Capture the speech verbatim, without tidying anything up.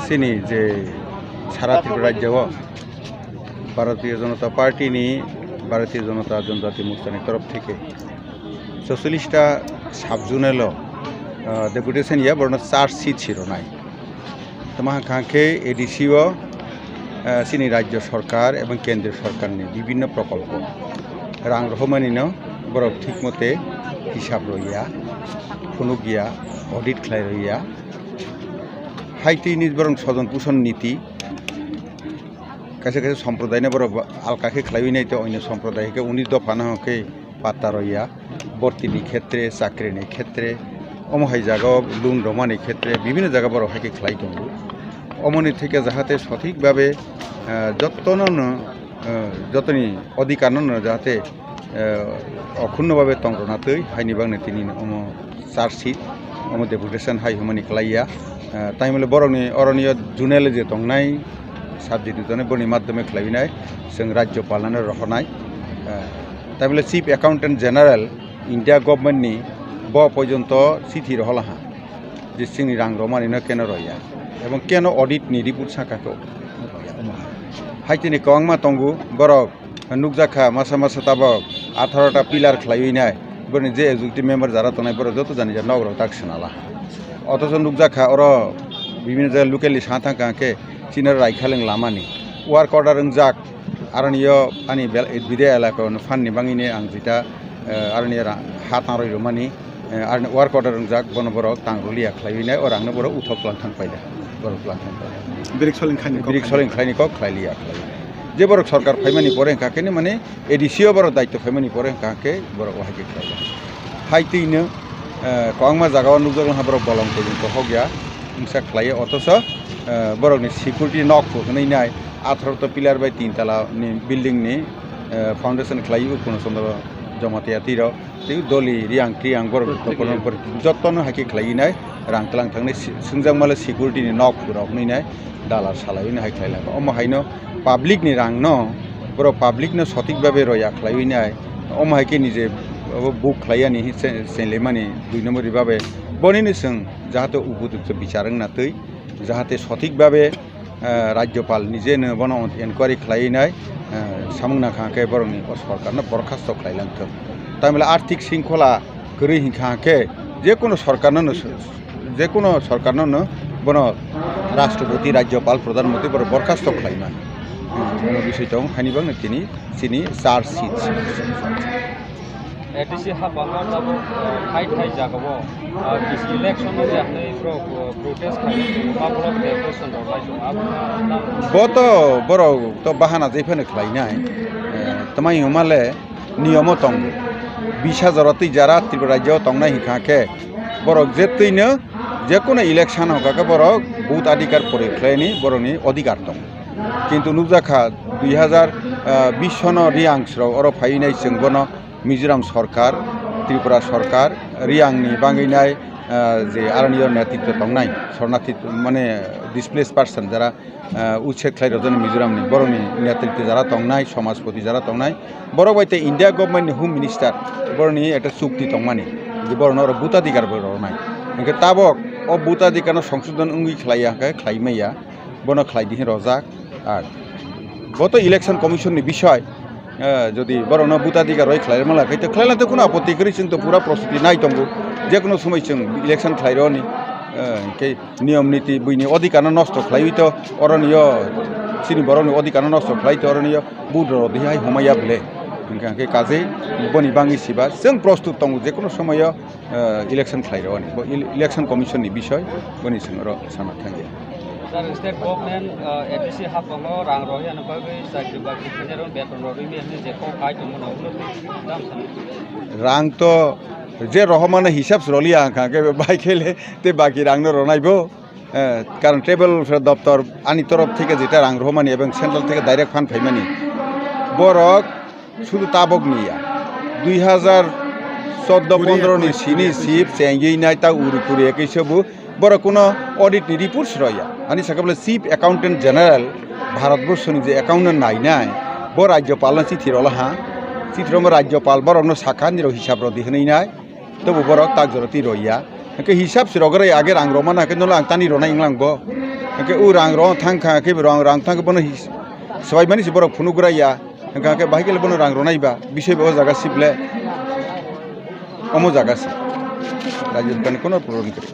Chini je sara Tripura rajyo o Bharatiya Janata Party ni, Bharatiya Janata Janjati Morcha ni torof theke chosolish ta sub zonal o, ah, deputation ya borno charge sheet si ronai. Tamo hwnkha khe A D C o, ah, chini rajyo sarkar ebong kendriyo sarkar ni bibhinno prokolpo rang rohormani no borok thik mote hisab roya, phunuk ya, audit khlai roya. Hai twi ni borok sojon puson niti. Kaisa kaisa somprodai no borok alka khe khlaiwi nai, tei oino somprodai khe unis dopha no khe patta roya. Borti ni khetre, chakri ni khetre, omo hai jaga o loan romani khetre, bibhinno jaga borok hai khe khlai tongo. Omoni theke jahate sothik babe, ah, jottono no, ah, jotoni odhikar no no jahate, ah, okhunno babe tong rwna twi, haini bagwi tini omo charge sheet, omo deputation hai hwnmani klai ya. Ah, tai hwnle borokni oroni o zonal je tongnai, subject tongnai, boni madhyome khlaiwi nai, chwng rajyopal no rohornai. Ah, tai hwnle Chief Accountant General India government ni bo porjonto chithi rohorlaha je chini rang romani no keno roya, ebong keno audit ni report saka khe. Hai tini kwbangma tongo borok. Nukjakha masa masa tabok atharo ta pillar khlaiwi nai, borokni je executive member jara tongnai borok joto jani jani nok rok tak swnala. Othocho nukjakha oro bibhinno jaga locally sa thang kha khe chini Raikhaleng lamani work order wngjak, aroni yo ani bel-, bidai elaka o phan ni bagwi ni ang jita, eh, aroni ra-, ha tangrwi rwmani. Eh, aroni work order wngjak, bono borok tang rwliya khlaiwi nai, o rangno borok uthok twlang thang paida, borok twlang thang paida. Birik soling khlaini kok Birik khlaini. Soling khlaini kok khlailiya khlaiwi nai. Je borok sorkar phaimani pore hwnkha khe, mane, A D C o borok daityo phaimani pore hwnkha khe borok o hai khe khlaiya. Hai twino, eh, kwbangma jaga o nukjak wngkha borok bolong twi hokya wngsa khlaiya, othocho, eh, borokni security nok hwnwi nai atharo to pillar bai tin tala ni building ni, eh, foundation khlaiwi Purno Chandra Jamatia twi rok. Tei doli riyang tiyang borok jotono hai khe khlaiwi nai, rang tlang thangnai si-, swngjak male security ni nok rok wnwi nai, dalar salaiwi nai hai khlai lai. Omo haino public ni rang no, borok public no sothik babe roya khlaiwi nai, omo hai khe nije abo book khlai yani se-, senlemani dui number ri babe. Boni ni chwng jahate upojukto bichar wngna twi, jahate sothik babe, eh, Rajyopal nije no bono enquiry khlaiwi nai, eh, samung nangkha khe borokni o sorkarno borkhasto khlai lang thung. Tamile arthik singkhola kwrwi hinkha khe je kono sorkarno no, je kono sorkarno no bono Rashtrapati, Rajyopal, Pradhan Mantri borok borkhasto khlai man. Hmm, omo bisoi tong, haini bagwi tini chini charge sheet. A D C haphango tabuk, uh, thai thai jagao, uh, bisi election no je hwnwi borok, uh, protest khlai, ma borok demonstration rok lai tongo, abo no tamo? Bo to borok to bahana je phano khlainai, eh, twmai hwnmale niyomo tongo. Bish hajar o twi jara Tripura rajyo o tongnai hinkha khe borok je twino je kono election hokha khe borok vote adhikar proyog khlaini borokni adhikar tongo. Kintu nukjakha dui hajar, eh, bish no Riang srok oro phaiwi nai chwng bono Mizoram sorkar, Tripura sorkar, Riang ni bagwi nai, ah, je aroni yo netritwo tongnai, sornathi, mane displaced person jara, ah, uchhed khlai rwjani Mizoram ni, borok ni netritwo jara tongnai, somajpoti jara tongnai, borok bai tei India government ni Home Minister, borok ni ekta chukti tongmani, je borok no oro bhutadhikar bo rwnai. Hinkhe tabok o bhutadhikar no songsodhon wngwi khlai ya, hinkhe khlai maya. Bono khlai di hin rojak. Ar bo to election commission ni bisoi, eh, jodi borokno bhutadhikar roi khlai mala khai to khlai lante kuno apotti kwrwi, chwng to pura prostuti nai tongo, je kono somoi chwng election khlai roni, eh, hinkhe niyom niti buini odhikar no nosto khlaiwi to oroni yo chini borokni odhikar no nosto khlai to oroni yo vote rodi hai homaya bwle. Hinkhe, hinkhe kajei boni bagwi siba chwng prostut tongo je kono somoyo. Eh, election khlai rwani. Bo ele-, election commission ni bisoi, boni chwng oro sana thangya. Sir, state government, eh, A D C haphango rang rohorya ni bagwi chakri bakri khainai rok beton rok rwmani hwnwi je kok khai tongmano, ulo twi dam sana. Rang to je rohormani hisab se roliya, hwnkha khe bai khe le tei baki rang no ronai bo. Eh, karon tribal welfare doptor ani torof theke jeta rang rohormani ebong central theke direct fund phaimani. Borok Sudu tabok ni ya, dui hajar chordo pondro ni sini chief chengwi nai ta uri kuri ekei se bo, borok kuno audit ni report se rw ya. Ani saka bole Chief Accountant General Bharat Borso ni je account no nai nai, bo Rajyopal no chithi rw la ha, chithi rw mo Rajyopal borok no sakha nirok hisab rw di hwnwi nai. Tobo borok tak jora twi rw ya. Hwnkhe hisab se rwgwi age rang rwmana hwnkhe nono ang tani rwnai wnglang bo. Hwnkhe o rang rong thang kha, khe rong rang thang khe bono hi-, swbai mani se borok phunuk gra ya. Hwnkha khe bahai khe bono rang ronai ba, bisoi bo o jaga sip le omo jaga se. Rajiv Khan kono problem kwrwi.